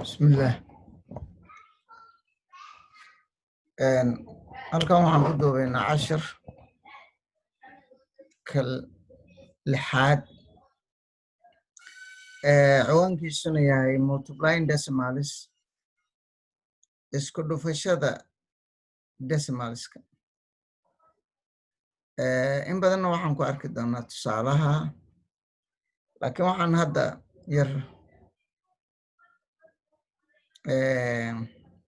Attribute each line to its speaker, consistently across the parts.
Speaker 1: Bismillaah. Halkan waxaan ku duubaynaa cashir ka lixaad, ciwaankiisuna yahay multiplying decimals, isku dhufashada decimalska. In badanna waxaan ku arki doonaa tusaalaha, laakiin waxaan hadda yar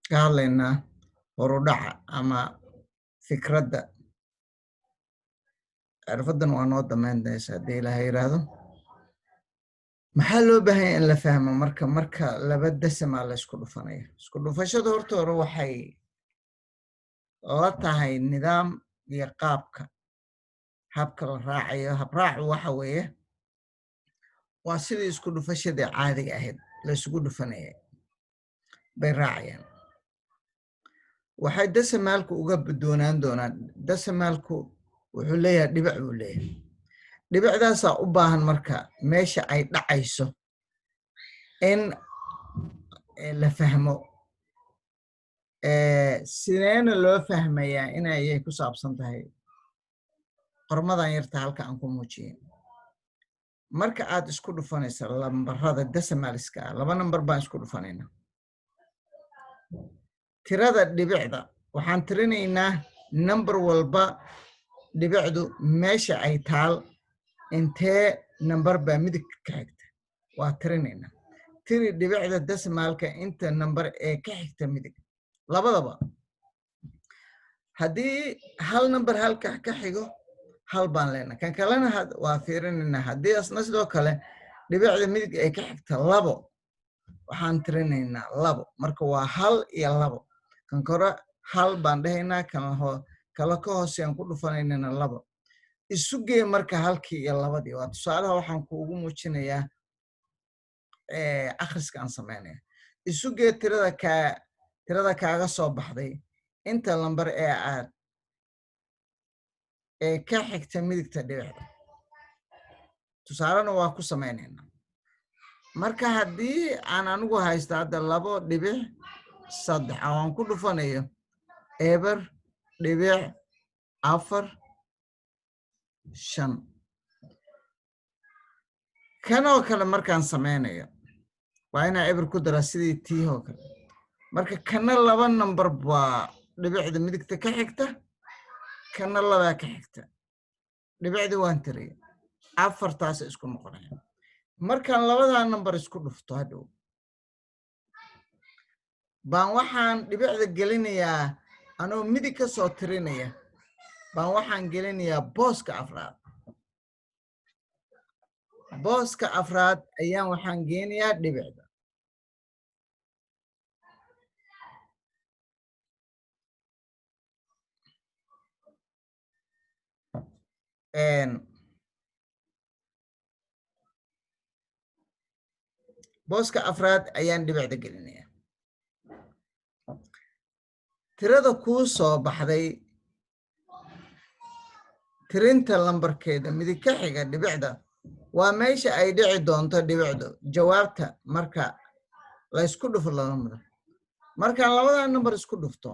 Speaker 1: ka hadlaynaa horudhaca ama fikradda. Xirfaddan waa noo damaynaysa haddii Ilaahay yiraahdo. Maxaa loo baahanya in la fahmo marka laba decimal la isku dhufanayo? Isku dhufashada horta hore waxay la tahay nidaam iyo qaabka habka la raacayo. Habraacu waxa weeye waa sidii isku dhufashadii caadiga ahayd la isugu dhufanayay bay raacayaan. Waxay decimalku uga doonaan doonaan, decimalku wuxuu leeyahay dhibic buu leeyahay. Dhibicdaasaa u baahan marka meesha ay dhacayso in la fahmo. Sideena loo fahmayaa inayay ku saabsan tahay qormadan yarta halka aan ku muujiyey? Marka aad isku dhufanaysa lambarada decimalska ah, laba nambar baan isku dhufanayna. Tirada dhibicda waxaan tirinaynaa number walba dhibicdu meesha ay taal, intee number baa midig ka xigta waa tirinaynaa. Tiri dhibicda decimalka inta number ee ka xigta midig labadaba. Haddii hal number halka ka xigo, hal baan leenahay. Kan kalena waa fiirinaynaa. Haddii asna sidoo kale dhibicda midig ay ka xigta labo, waxaan tirinaynaa labo. Marka waa hal iyo labo. Kan kore hal baan dhehaynaa, kan kale ka hoosean ku dhufanaynana labo. Isu gee marka halkii iyo labadii. Waa tusaalaha waxaan kuugu muujinayaa akhriska aan samaynaya. Isu gee tirada kaaga soo baxday inta lambar ee aad ee ka xigta midigta dhibicda. Tusaalena waa ku samaynaynaa. Marka haddii aan anigu haysto hadda 2.3 aan ku dhufanayo 0.45, kanoo kale markaan samaynayo waa inaa eber ku daraa sidii tii oo kale. Marka kana laba number baa dhibicda midigta ka xigta, kana labaa ka xigta. Dhibicdii waan tiraya, afartaas isku noqonaya. Markaan labadaa number isku dhufto, hadhow baan waxaan dhibicda gelinayaa anoo midig ka soo tirinaya, baan waxaan gelinayaa booska afraad. Booska afraad ayaan waxaan geenayaa dhibicda. Booska afraad ayaan dhibicda gelinayaa. Tirada kuu soo baxday tirinta lambarkeeda midig ka xiga dhibicda waa meesha ay dhici doonto dhibicdu jawaabta marka la isku dhufo laba number. Markaan labadaa number isku dhufto,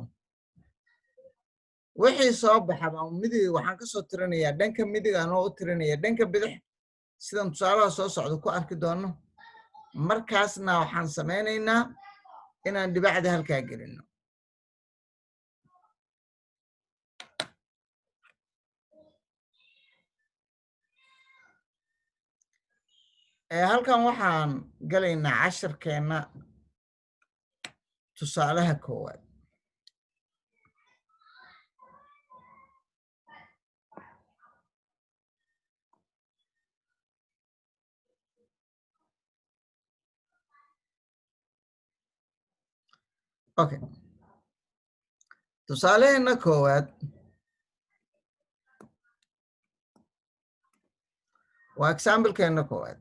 Speaker 1: wixii soo baxa baan midig waxaan ka soo tirinayaa dhanka midig anoo u tirinaya dhanka bidix, sidan tusaalaha soo socda ku arki doono. Markaasna waxaan samaynaynaa inaan dhibacda halkaa gelino. Halkan waxaan galaynaa cashirkeenna tusaalaha koowaad. Okay, tusaaleheenna koowaad waa examplekeenna koowaad.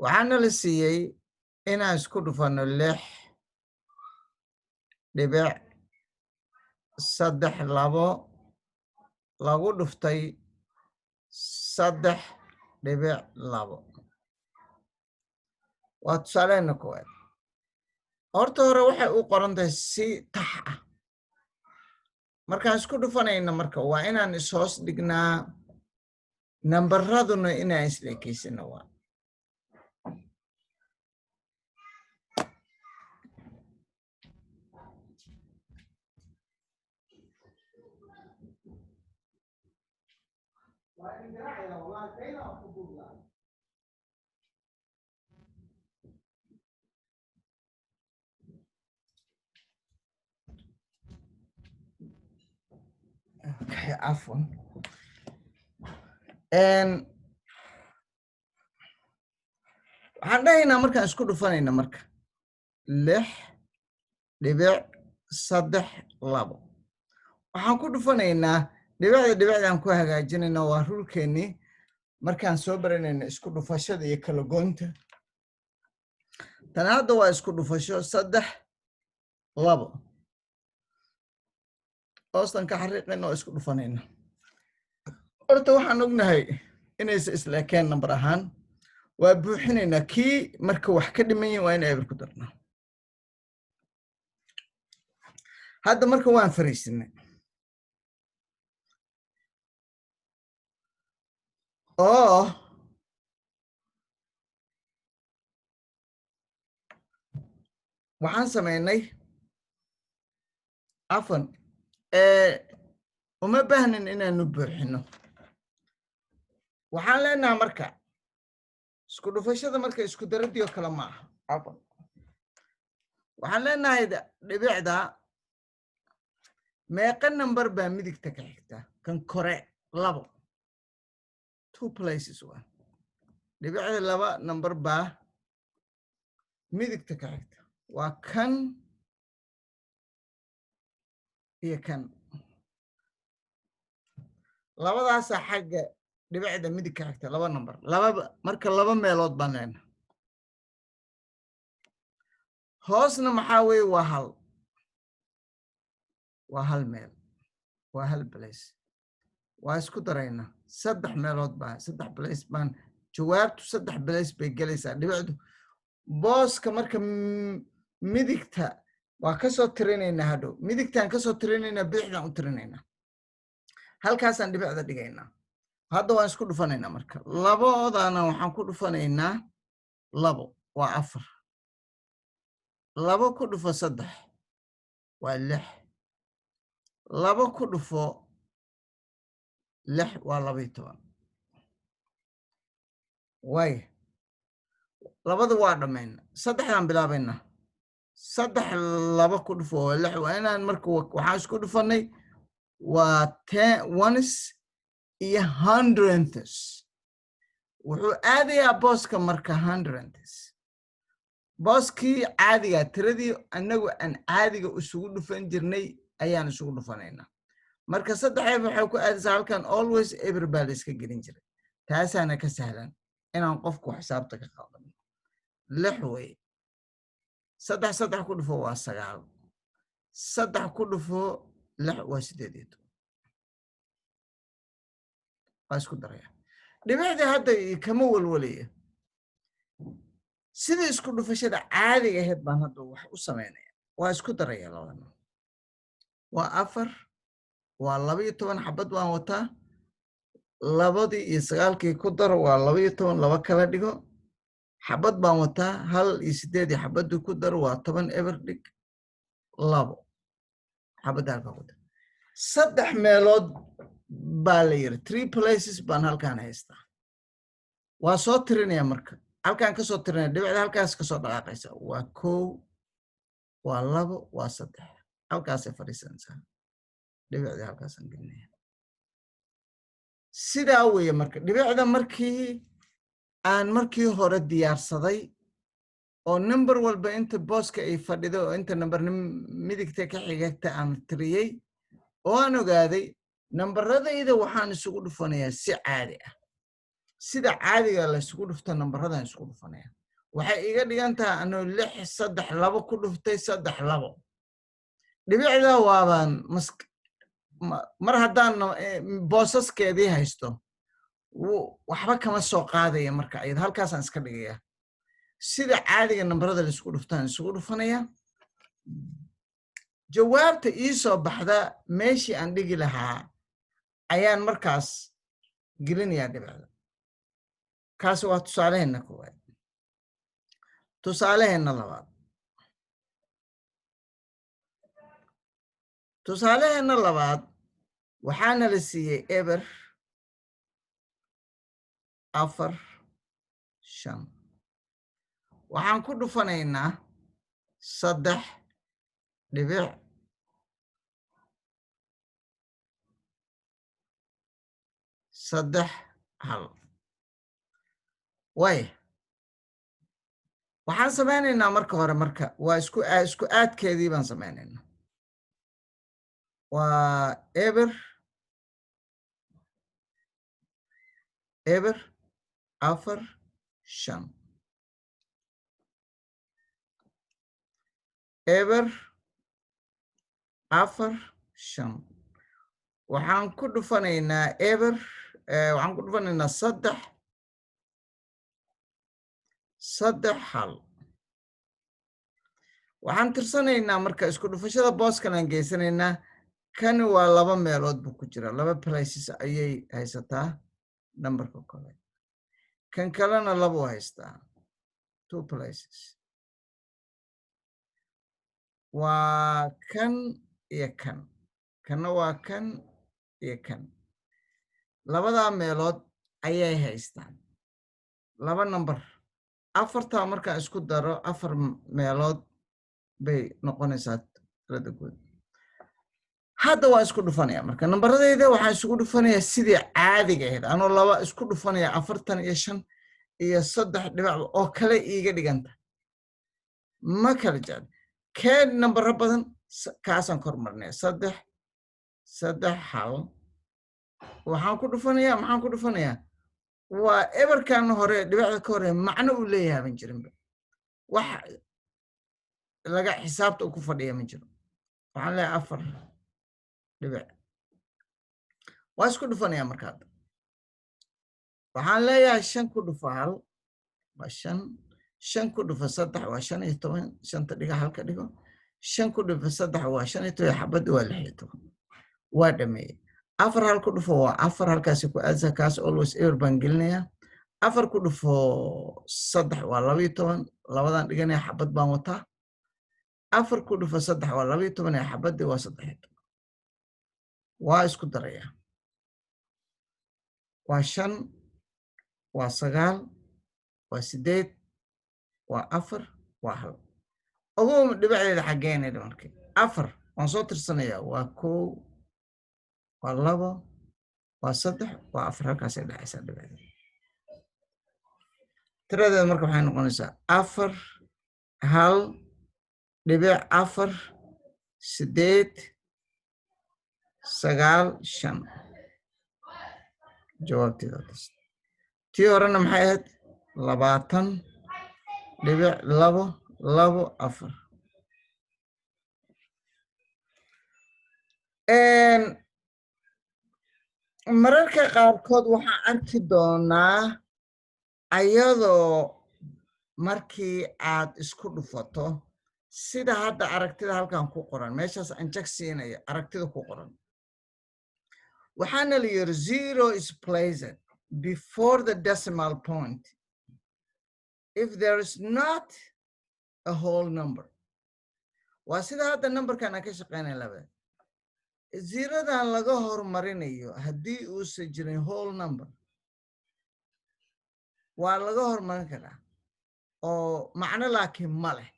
Speaker 1: Waxaana la siiyey inaan isku dhufano 6.32 lagu dhuftay 3.2. Waa tusaaleheenna koowaad. Horta hore waxay u qoran tahay si tax ah. Markaan isku dhufanayna marka, waa inaan ishoos dhignaa, nambaraduna inaan isla ekeysano. Waa idin garaacaya, wallahi kayna waan ku duublaa. Okay, afwan. Waxaan dhahaynaa markaan isku dhufanayna marka, 6.32 waxaan ku dhufanaynaa dhibicda, dhibicdaan ku hagaajinayna. Waa rule-keennii markaan soo baranayna isku dhufashada iyo kala goynta. Tan hadda waa isku dhufasho, 3, 2, hoostan ka xariiqayna oo isku dhufanayna. Horta waxaan ognahay inaysa isla ekeen nambar ahaan. Waa buuxinaynaa. Kii marka wax ka dhiman yihin waa in eber ku darnaa. Hadda marka waan fariisinay oo waxaan samaynay, afan, uma baahnin inaanu buuxino. Waxaan leenaha marka isku dhufashada, marka isku daradii oo kale ma aha. Afan, waxaan leenahay dhibicda meeqa number baa midigta ka xigta kan kore? Labo, two places. Waa dhibicda, laba number baa midigta ka xigta, waa kan iyo kan. Labadaasaa xagga dhibicda midig ka xigta, laba number, laba. Marka laba meelood baan leenahay. Hoosna maxaa weeye? Waa hal, waa hal meel, waa hal place. Waa isku daraynaa, saddex meelood baa, saddex place baan. Jawaabtu saddex place bay gelaysaa. Dhibicdu booska marka midigta waa ka soo tirinaynaa. Hadhow midigtaan ka soo tirinaynaa, bidixdaan u tirinaynaa, halkaasaan dhibicda dhigaynaa. Hadda waan isku dhufanaynaa marka. Labadana waxaan ku dhufanaynaa labo, waa 4. 2 ku dhufo 3 waa 6. 2 ku dhufo 6 waa 12. Waaya, labada waa dhammayna, saddexdaan bilaabaynaa. 3 2 ku dhufo waa 6. Waa inaan marka waxaan isku dhufanay waa ten, ones iyo hundredths. Wuxuu aadayaa booska marka hundredths, booskii caadiga. Tiradii annagu aan caadiga isugu dhufan jirnay ayaan isugu dhufanaynaa. Marka saddex eber waxay ku aadaysaa halkan. Always eber baa la iska gelin jiray, taasaana ka sahlan inaan qofku xisaabta ka qaldano. 6 wey. 3 3 ku dhufo waa 9. 3 ku dhufo 6 waa 18. Waa isku daraya. Dhibicdii hadda kama walwalaya. Sidii isku dhufashada caadiga ahayd baan hadda wax u samaynaya. Waa isku daraya labadan, waa 4, waa 12. Xabad waan wataa. Labadii iyo sagaalkii ku dar waa 12. Laba kala dhigo. Xabad baan wataa, hal iyo sideed iyo xabadii ku dar waa 10. Eber dhig, labo xabadda halkaa ku dar. Saddex meelood baa la yiri, three places baan halkaan haystaa. Waa soo tirinaya marka, halkaan ka soo tirinaya. Dhibicda halkaas kasoo dhaqaaqaysa waa kow, waa labo, waa saddex. Halkaasay fadhiisanaysaa dhibicdii, halkaasaan gelinaya. Sidaa weeye. Marka dhibicda markii aan markii hore diyaarsaday oo number walba inta booska ay fadhido oo inta number midigta ka xigagta aan tiriyey oo aan ogaaday nambaradayda, waxaan isugu dhufanayaa si caadi ah. Sida caadiga la isugu dhufto nambaradaan isugu dhufanaya waxay iga dhigan tahay anoo 6 3 2 ku dhuftay 3 2. Dhibicda waabaan mas mar haddaan boosaskeedii haysto, waxba kama soo qaadaya. Marka ayada halkaasaan iska dhigaya. Sida caadiga nambarada la isugu dhuftaan isugu dhufanaya. Jawaabta ii soo baxda meeshii aan dhigi lahaa ayaan markaas gelinayaa dhibicda. Kaasi waa tusaaleheenna koowaad. Tusaaleheenna labaad, tusaaleheenna labaad waxaana la siiyey 045. Waxaan ku dhufanaynaa 3.31. Way waxaan samaynaynaa marka hore, marka waa isku aadkeedii baan samaynaynaa. Waa 0 0 4 5, 0 4 5. Waxaan ku dhufanaynaa 0, waxaan ku dhufanaynaa 3 3 1. Waxaan tirsanaynaa marka isku dhufashada booskan aan geysanaynaa. Kani waa laba meelood buu ku jira, laba places ayay haysataa numberka kole. Kan kalena labuu haystaa, two places, waa kan iyo kan, kanna waa kan iyo kan. Labadaa meelood ayay haystaan laba number. Afartaa markaan isku daro, afar meelood bay noqonaysaa tirada guud. Hadda waa isku dhufanaya marka nambaradeyda. Waxaan isugu dhufanayaa sidii caadiga ahayd, anoo laba isku dhufanaya, 45 iyo saddex dhibac oo kale iiga dhiganta. Ma kala jecel kee nambaro badan, kaasaan kor marnaya. 3 3 1 waxaan ku dhufanayaa, maxaan ku dhufanayaa? Waa eberkan hore, dhibicda ka hore macno uu leeyahay ban jirinba, wax laga xisaabta uu ku fadhiya ma jiro. Waxaan leeyahay afar dhibic. Waa isku dhufanaya marka. Hadda waxaan leeyahay 5 ku dhufa 1 waa 5, 5 ku dhufa 3 waa 15, shanta dhiga halka dhigo. 5 ku dhufa 3 waa 15, xabadda waa 16. Waa dhameeyey. 4 hal ku dhufo waa 4, halkaasi ku aadsa. Kaas always eber baan gelinayaa. 4 ku dhufo 3 waa 12, labadan dhiganaya, xabad baan wataa. 4 ku dhufo 3 waa 12 ee xabaddii waa 13. Waa isku darayaa, waa 5, waa 9, waa 8, waa 4, waa 1. Ogow dhibicdeeda xaggeenayda marka 4 waan soo tirsanayaa. Waa 1, waa 2, waa 3, waa 4. Halkaasay dhacaysaa dhibicdeeda. Tiradeeda marka waxay noqonaysaa 4 1 dhibic 4 8 9 5. Jawaabteeda taas. Tii horena maxay ahayd? 20.224. Mararka qaarkood waxaan arki doonaa ayadoo markii aad isku dhufato, sida hadda aragtida halkan ku qoran, meeshaas aan jag siinaya, aragtida ku qoran waxaana la yiri zero is placed before the decimal point if there is not a whole number. Waa sida hadda numberkan aan ka shaqeynaya, labada zerodan laga hormarinayo haddii uusan jirin whole number, waa laga hormarin karaa oo macno laakiin ma leh.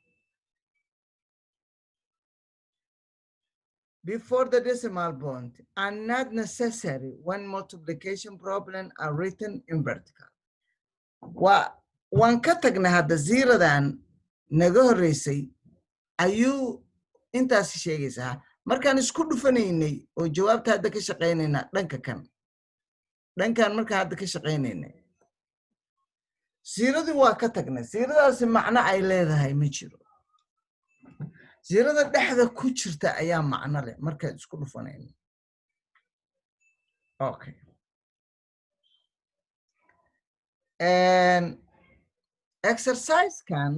Speaker 1: Before the decimal point are not necessary when multiplication problem are written in vertical. Waa waan ka tagnay hadda zerodan naga horreysay ayuu intaas sheegaysaa. Markaan isku dhufanaynay oo jawaabta hadda ka shaqaynayna dhanka kan, dhankan markaan hadda ka shaqaynaynay, zerodii waa ka tagnay. Zerodaasi macno ay leedahay ma jiro. Zeroda dhexda ku jirta ayaa macno leh markaan isku dhufanayno. Okay, exercisekan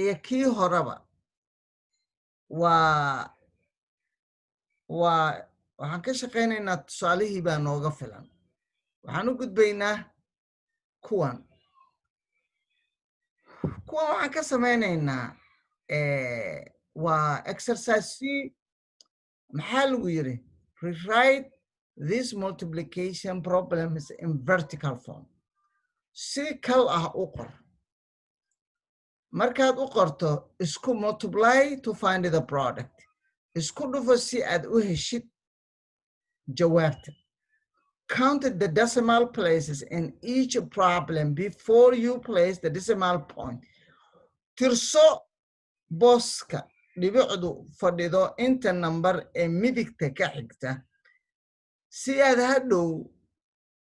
Speaker 1: iyo kii horeba. Waa waxaan ka shaqaynaynaa, tusaalihii baa nooga filan. Waxaan u gudbaynaa kuwan. Kuwan waxaan ka samaynaynaa waa exercise C. Maxaa lagu yiri? "Rewrite this multiplication problems in vertical form." Si kal ah u qor. Markaad u qorto, isku multiply to find the product. Isku dhufo si aad u heshid jawaabta. Count the decimal places in each problem before you place the decimal point. Tirso booska dhibicdu fadhido inta number ee midigta ka xigta, si aad hadhow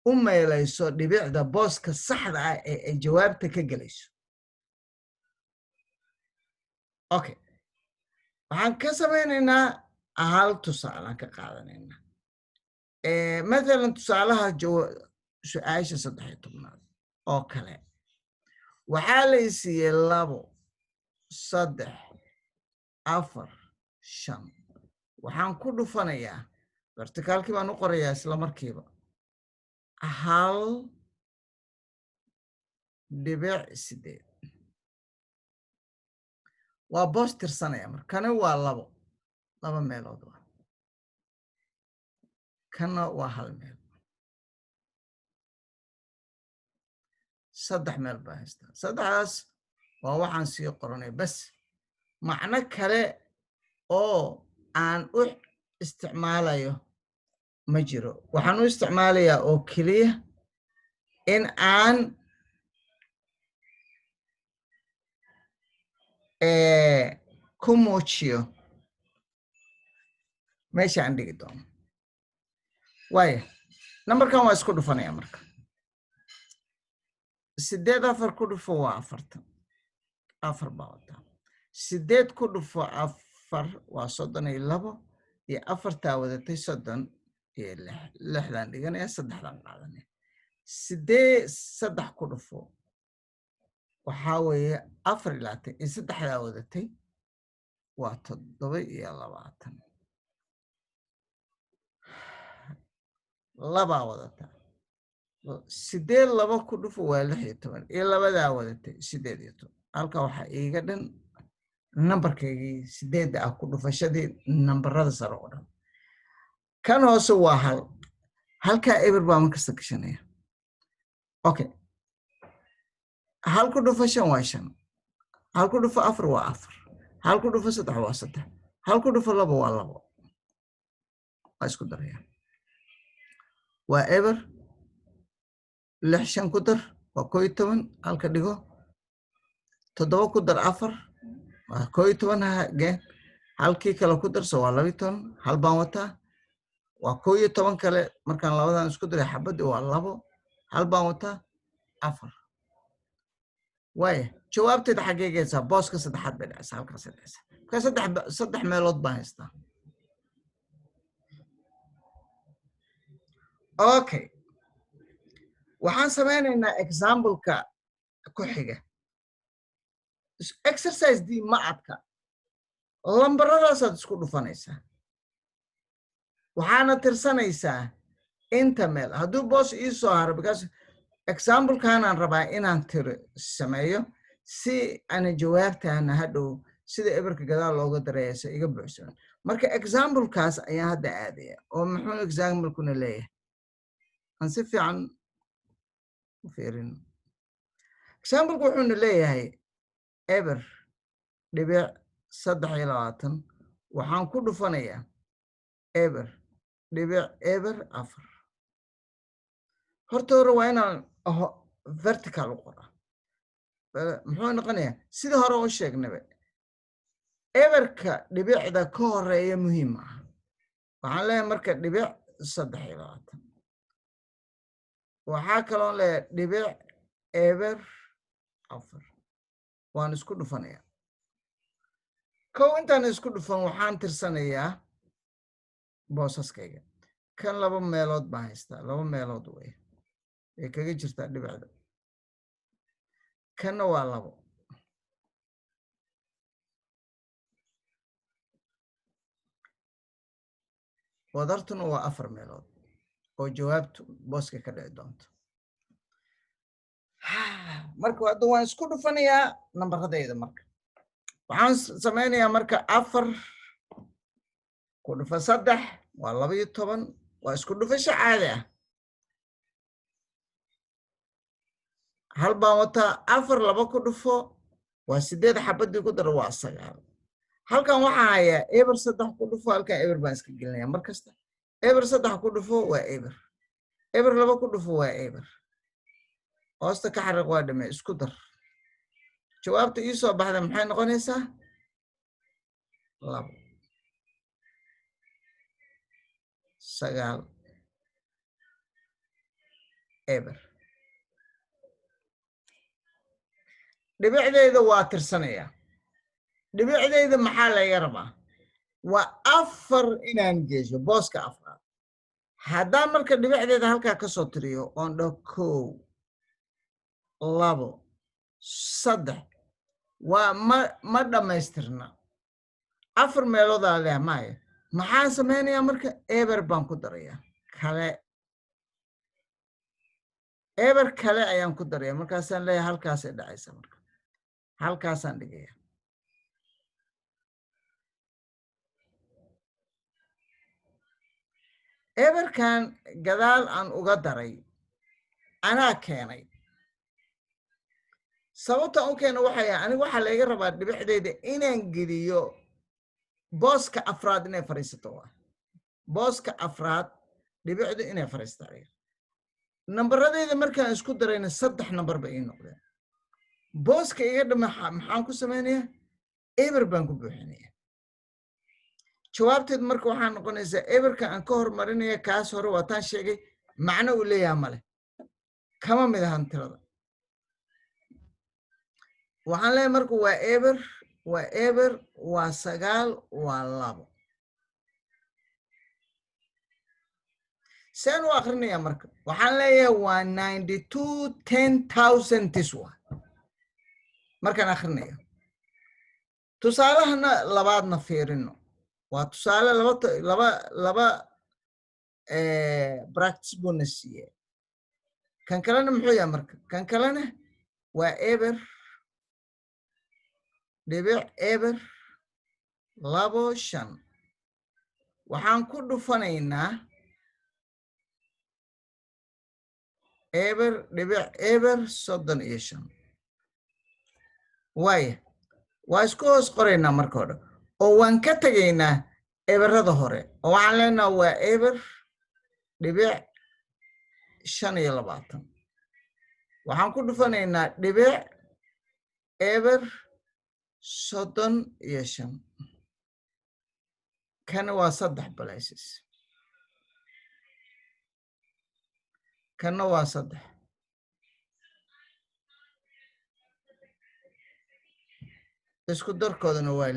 Speaker 1: u meelayso dhibicda booska saxda ah ee ay jawaabta ka gelayso. Okay, waxaan ka samaynaynaa hal tusaalaan ka qaadanaynaa, mathalan tusaalaha su-aasha 13aad oo kale. Waxaa la siiyey labo, saddex, afar, shan. Waxaan ku dhufanayaa, verticalkii baan u qorayaa isla markiiba, 1.8. Waa boos tirsanaya. Marka kani waa labo, laba meelood waa kana, waa hal meel, saddex meel baa haystaa. Saddexdaas waa waxaan sii qoranay bas. Macno kale oo aan u isticmaalayo ma jiro. Waxaan u isticmaalayaa oo keliya in aan ku muujiyo meesha aan dhigi doono. Waaya, numberkan waa isku dhufanaya. Marka sideed afar ku dhufo waa 40, afar baa wataa. Sideed ku dhufo afar waa 32, iyo afartaa wadatay, 36. Lixdaan dhiganaya, saddexdaan qaadanaya. Sideed saddex ku dhufo waxaa weeye 24, iyo saddexdaa wadatay waa 27. Labaa wadataa. Sideed laba ku dhufo waa 16, iyo labadaa wadatay, 18. Halka waxaa iiga dhan nambarkaygii sideedda ah, ku dhufashadii nambarada sare oo dhan. Kan hoose waa hal, halkaa eber baa markasta gashanaya. Okay, hal ku dhufo shan waa shan, hal ku dhufo afar waa afar, hal ku dhufo saddex waa saddex, hal ku dhufo laba waa labo. Waa isku daraya, waa eber. Lix shan ku dar waa 11, halka dhigo. Toddoba ku dar afar waa 11, hageen halkii kale ku darso waa 12. Hal baan wataa, waa 11 kale. Markaan labadan isku daray xabaddi waa labo, hal baan wataa, afar. Waaya, jawaabteeda xaggee geysaa? Booska saddexaad bay dhacaysaa, halkaasay dhacaysaa. Marka saddex meelood baan haystaa. Okay, waxaan samaynaynaa exampleka ku xiga, exercise D. Ma adka, lambaradaasaad isku dhufanaysaa, waxaana tirsanaysaa inta meel hadduu boos ii soo haro, because examplekanaan rabaa inaan tiro sameeyo si ana jawaabtaana hadhow sida eberka gadaal looga dareeyso iga buuxsaman. Marka examplekaas ayaan hadda aadaya. Oo muxuu examplekuna leeyahay? Aan si fiican u fiirin. Exampleku wuxuuna leeyahay 0.23 waxaan ku dhufanayaa 0.04. Horta hore waa inaan vertical u qoraa. Muxuu noqonayaa? Sida hore u sheegnaba, eberka dhibicda ka horeeya muhiim ah. Waxaan leeyahay marka .23. Waxaa kaloon leeyahay .04. Waan isku dhufanayaa. Kow, intaan isku dhufan waxaan tirsanayaa boosaskayga. Kan laba meelood baan haystaa, laba meelood wey ay kaga jirtaa dhibicda. Kanna waa labo. Wadartuna waa afar meelood oo jawaabtu booska ka dhici doonto. Marka hadda waan isku dhufanayaa nambaradayda. Marka waxaan samaynayaa marka 4 ku dhufa 3 waa 12. Waa isku dhufasho caadi ah. Hal baan wataa. 4 2 ku dhufo waa 8, xabadii ku daro waa 9. Halkan waxaa hayaa eber. 3 ku dhufo, halkan eber baan iska gelinaya mar kasta. Eber 3 ku dhufo waa eber, eber 2 ku dhufo waa eber. Hoosta ka xariiq, waa dhame. Isku dar. Jawaabta ii soo baxda maxay noqonaysaa? 2, 9, eber. Dhibicdayda waa tirsanayaa. Dhibicdayda maxaa laga rabaa? Waa 4 inaan geesho booska afraad. Haddaan marka dhibicdeeda halkaa ka soo tiriyo oon dhaho 1, 2, 3, waa ma dhammaystirna. Afar meeloodaa leh maya. Maxaan samaynayaa marka? Eber baan ku darayaa kale, eber kale ayaan ku daraya. Markaasaan leeyahay halkaasay dhacaysa. Marka halkaasaan dhigaya. Eberkan gadaal aan uga daray anaa keenay. Sababta u keena waxay aniga waxaa layga rabaa dhibicdeyda inaan geliyo booska afraad, inay fadhiisato. Waa booska afraad dhibicdu inay fadhiisato. Aniga nambaradeyda markaan isku darayna saddex nambar bay ii noqdeen. Booska iga dhama maxaan ku samaynayaa? Eber baan ku buuxinaya. Jawaabteed marka waxaa noqonaysaa eberka aan ka hormarinaya kaas hore. Waataan sheegay, macno uu leeyaha male, kama mid ahan tirada. Waxaan leeyahay marka waa eber, waa eber, waa 9, waa 2. Seen u akrinaya marka? Waxaan leeyahay waa 92 10,000ths wa markaan akrinayo. Tusaalahana labaadna fiirino. Waa tusaale laba practice buuna siiye. Kan kalena muxuu yahay marka? Kan kalena waa 0.025. Waxaan ku dhufanaynaa 0.035. Waaya, waa isku hoos qoraynaa marka hore oo waan ka tegaynaa eberada hore oo waxaan leenaha waa 0.25. Waxaan ku dhufanaynaa 0.035. Kana waa saddex places, kana waa saddex. Isku darkoodana waa 6.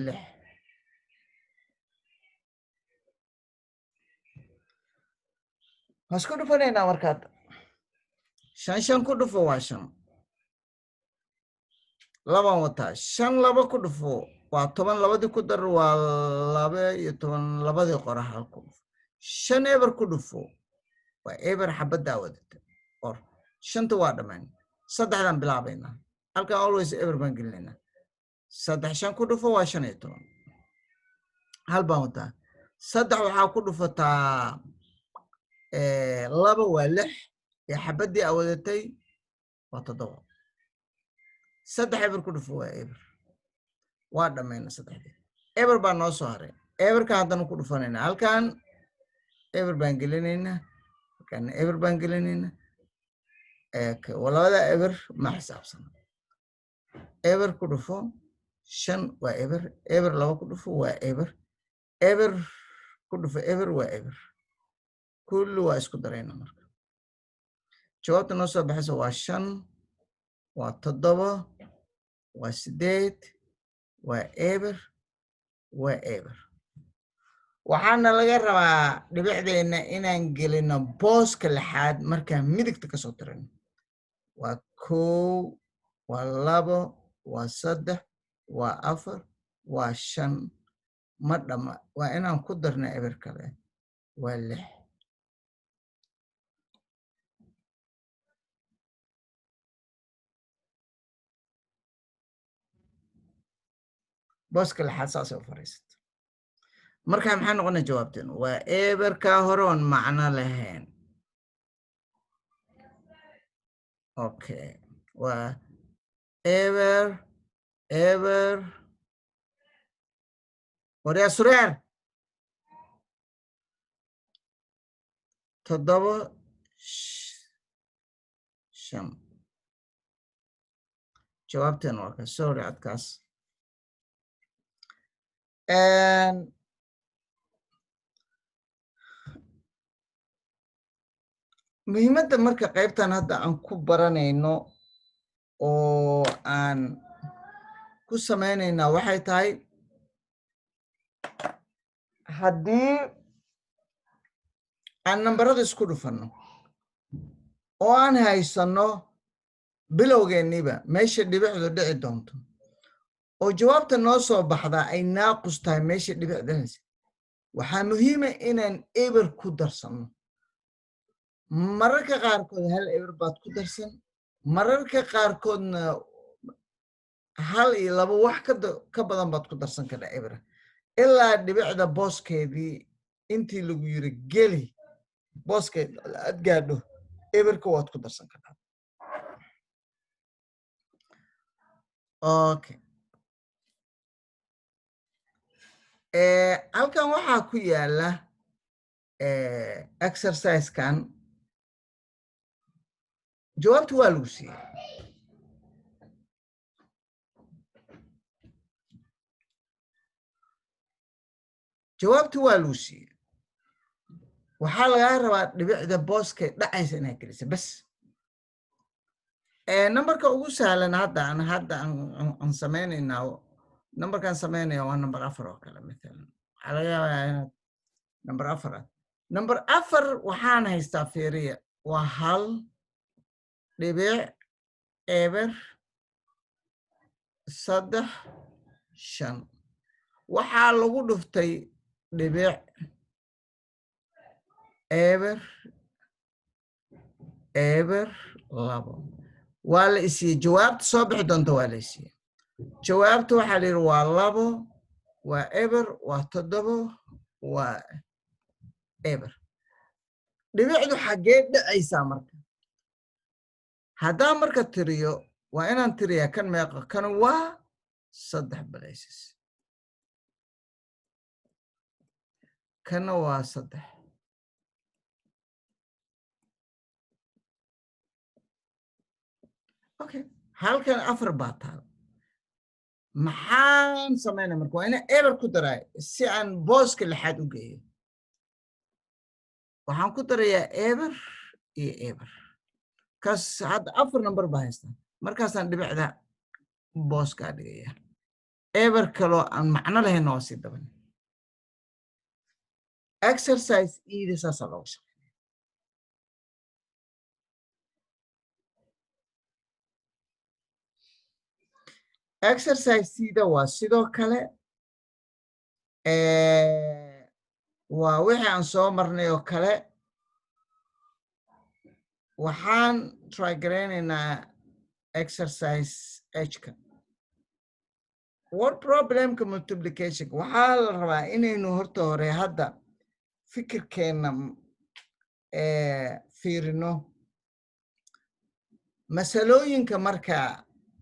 Speaker 1: Waan isku dhufanaynaa markaad. 5 5 ku dhufo waa 5. Labaan wataa. 5 2 ku dhufo waa 10, labadii ku dar waa 12, labadii qora hal ku dhufo. 5 eber ku dhufo waa eber, xabaddaa wadata qor. Shanta waa dhammayn. Saddexdaan bilaabaynaa. Halkan always eber baan gelinaynaa. 3 5 ku dhufo waa 15. Hal baan wataa. 3 waxaa ku dhufataa 2 waa 6, ee xabaddii aa wadatay waa 7. 3 eber ku dhufo waa eber. Waa dhammayna saddexdii. Eber baa noo soo haray. Eberka haddana ku dhufanaynaa. Halkan eber baan gelinaynaa, halkan eber baan gelinaynaa. Labada eber ma xisaabsana. Eber ku dhufo 5 waa eber, eber 2 ku dhufo waa eber, eber ku dhufo eber waa eber. Kulli waa isku darayna. Marka jawaabta noo soo baxaysa waa 5, waa 7, waa 8, waa eber, waa eber. Waxaana laga rabaa dhibicdeenna inaan gelino booska lixaad markaan midigta ka soo tirino. Waa 1, waa 2, waa 3, waa 4, waa 5. Ma dhama, waa inaan ku darna eber kale. Waa 6. Booska lixaad saasay u fariisata. Marka maxay noqonaya jawaabteen? Waa eberkaa hore oon macno lahayn. Okay, waa eber eber. Waryaa sureer, 7, 5. Jawaabteen waa ka. Sorry, codkaas. Muhiimadda marka qaybtan hadda aan ku baranayno oo aan ku samaynaynaa waxay tahay, haddii aan nambarada isku dhufanno oo aan haysanno bilowgeenniiba meesha dhibicdu dhici doonto, oo jawaabta noo soo baxdaa ay naaqus tahay meesha dhibicdanaysa, waxaa muhiima inaan eber ku darsanno. Mararka qaarkood hal eber baad ku darsan, mararka qaarkoodna hal iyo labo, wax ka badan baad ku darsan kartaa ebera, ilaa dhibicda booskeedii intii lagu yiri geli booskeed aad gaadho, eberka waad ku darsan kartaa. Okay, halkan waxaa ku yaala exercisekan. Jawaabtu waa lagu siiyey. Jawaabtu waa lagu siiyey. Waxaa lagaa rabaa dhibicda booskay dhacaysa inaad gelisa bes. Numberka ugu sahlan hadda aan sameynaynaa, numberkaan sameynaya waa number 4 oo kale mathalan. Waxaa laga yaabaa inaad number 4 ah. Number 4 waxaan haystaa, fiiriya, waa 1.035. Waxaa lagu dhuftay 0.002. Waa la isiiyey jawaabta soo bixi doonta. Waa la isiiyey jawaabta. Waxaa la yidhi waa 2, waa 0, waa 7, waa 0. Dhibicdu xaggee dhacaysaa? Marka haddaan marka tiriyo, waa inaan tiriyaa kan meeqa? Kan waa 3 places, kana waa 3. Okay, halkan 4 baa taal. Maxaan samaynaya marka? Waa inaan eber ku daray si aan booska lixaad u geeyo. Waxaan ku darayaa eber iyo eber. Kaas hadda 4 number baa haystaa. Markaasaan dhibicda booskaa dhigaya. Eber kaloo aan macno lahayn waa sii daban. Exercise E-da saasaa looga shaqeynaya. Exercise C-da waa sidoo kale, waa wixii aan soo marnay oo kale. Waxaan try garaynaynaa exercise H-ka, word problemka multiplication. Waxaa la rabaa inaynu horta hore hadda fikirkeenna fiirino masalooyinka marka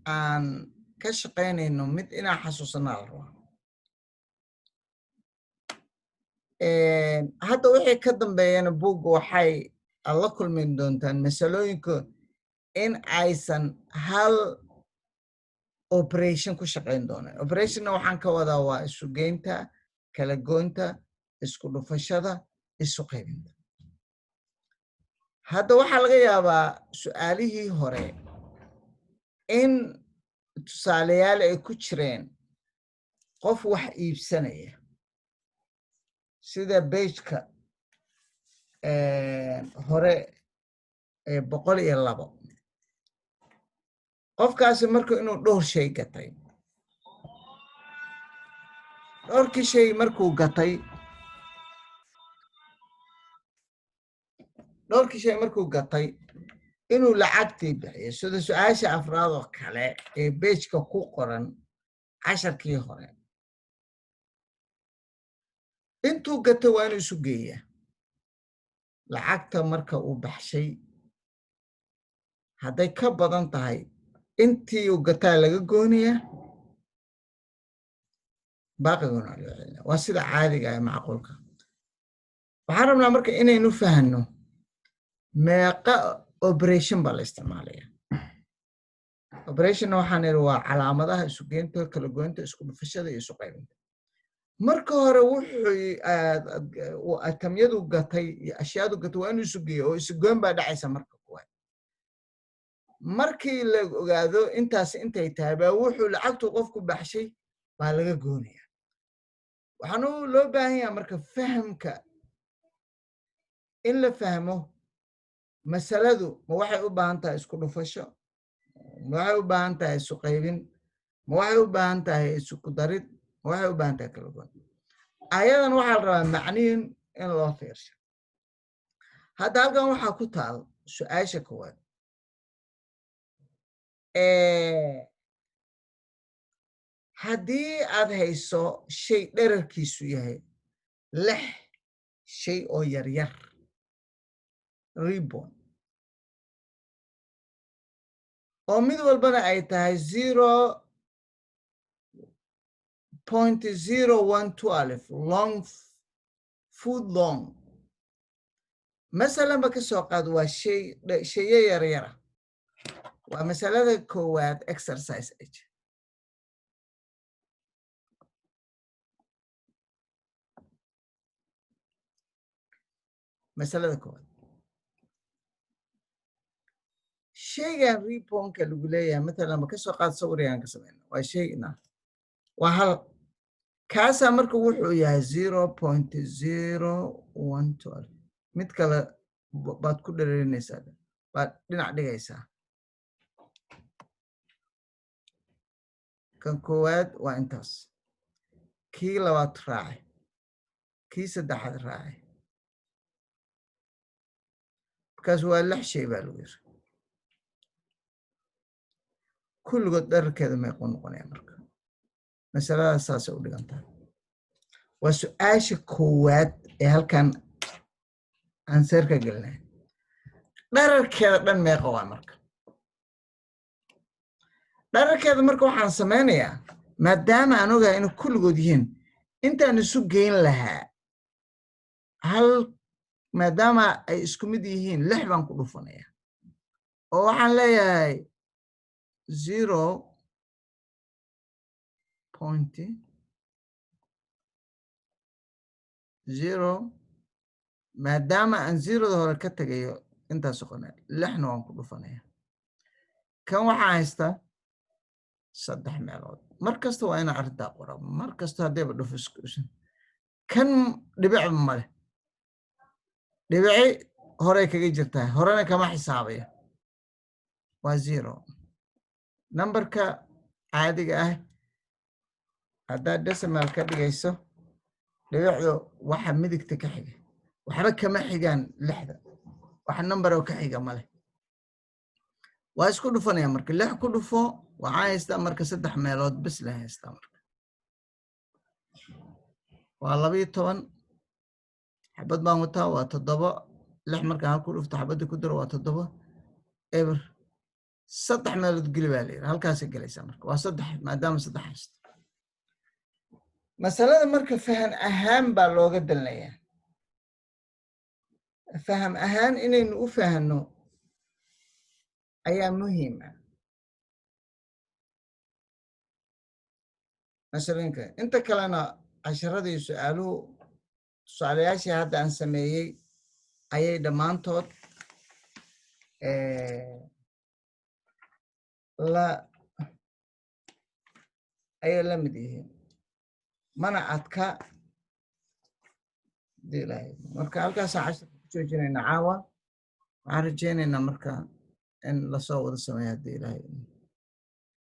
Speaker 1: aan ka shaqaynayno. Mid inaan xasuusanaa la rabaa. Hadda wixii ka dambeeyana buugga waxay aad la kulmi doontaan masalooyinka in aysan hal operation ku shaqayn doonin. Operationna waxaan ka wadaa waa isugeynta, kala goynta, isku dhufashada, isu qaybinta. Hadda waxaa laga yaabaa su'aalihii hore in tusaalayaal ay ku jireen qof wax iibsanaya, sida pageka hore ee 102. Qofkaasi marku inuu dhowr shay gatay, dhowrkii shay markuu gatay Dhowrkii shay markuu gatay inuu lacagtii bixiyo, sida su-aasha afraad oo kale ee page-ka ku qoran casharkii hore, intuu gatay waa inuu isu geeyaa lacagta marka uu baxshay. Hadday ka badan tahay intii uu gataa laga goonayaa, baaqiguna waa loo celinaya. Waa sida caadiga ee macquulka. Waxaan rabnaa marka inaynu fahanno meeqa operation baa la isticmaalaya. Operation-na waxaan idhi waa calaamadaha isugeynta, kala goynta, isku dhufashada iyo isu qaybinta. Marka hore wuxuu item-yadu gatay iyo ashyaadu gatay waa inuu isu geeyo, oo isugoyn baa dhacaysa. Marka kuwaad markii la ogaado intaas intay tahay, baa wuxuu lacagtu qofku baxshay baa laga goonaya. Waxaanu loo baahan yaha marka fahamka in la fahmo masaladu ma waxay u baahan tahay isku dhufasho, ma waxay u baahan tahay isu qaybin, ma waxay u baahan tahay isku darid, ma waxay u baahan tahay kala goyn. Ayadan waxaa la rabaa macnihin in loo fiirsho. Hadda halkan waxaa ku taal su-aasha koowaad. Haddii aad hayso shay dherarkiisu yahay lix shay oo yaryar, ribbon, oo mid walbana ay tahay 0.0112 long, foot long, masalan ba ka soo qaad, waa shay shaye yaryara. Waa masalada koowaad, exercise H. Masalada koowaad, shaygan ribbon-ka lagu leeyahay, matalan ma ka soo qaad, sawirigaan ka sameyna, waa shayna waa hal kaasaa. Marka wuxuu yahay 0.0112. Mid kale baad ku dhereerinaysaa, baad dhinac dhigaysaa. Kan koowaad waa intaas, kii labaad raaci, kii saddexaad raaci. Markaas waa lix shay baa lagu yiri. Kulligood dherarkeeda meequu noqonaya? Marka masaladaas saasay u dhigan tahay. Waa su-aasha koowaad ee halkan aan seerka gelinay. Dherarkeeda dhan meeqa waa? Marka dherarkeeda marka waxaan samaynayaa, maadaama aan ogahay inay kulligood yihiin, intaan isu geyn lahaa hal, maadaama ay isku mid yihiin, lix baan ku dhufanaya, oo waxaan leeyahay 0.0, maadaama aan zero-da hore ka tegayo, intaas oqonaya, lixna waan ku dhufanaya. Kan waxaan haystaa saddex meelood. Mar kasta waa inaan arrintaa qora, mar kasta haddayba dhufo kan dhibicba male, dhibici horey kaga jirtaa, horena kama xisaabayo, waa zero. Number-ka caadiga ah haddaad decimal ka dhigayso, dhibicdu waxa midigta ka xiga waxba kama xigaan. Lixda wax number oo ka xiga male. Waa isku dhufanaya. Marka lix ku dhufo, waxaan haystaa marka saddex meelood bes la haystaa. Marka waa 12 xabad baan wataa, waa toddoba. Lix markaan hal ku dhufto, xabadii ku daro, waa toddoba eber. Saddex meelood geli baa la yidhi, halkaasay gelaysaa. Marka waa saddex, maadaama saddex haysto. Masalada marka fahan ahaan baa looga dalnayaa, faham ahaan inaynu u fahanno ayaa muhiim ah. Masalooyinka inta kalena, casharadii su-aaluhu, tusaalayaashii hadda aan sameeyey ayay dhammaantood la ayay la mid yihiin, mana adka hadii Ilaahay. Marka halkaasaan casharka ku joojinayna caawa. Waxaan rajaynaynaa marka in lasoo wada sameeyo haddii Ilaahay.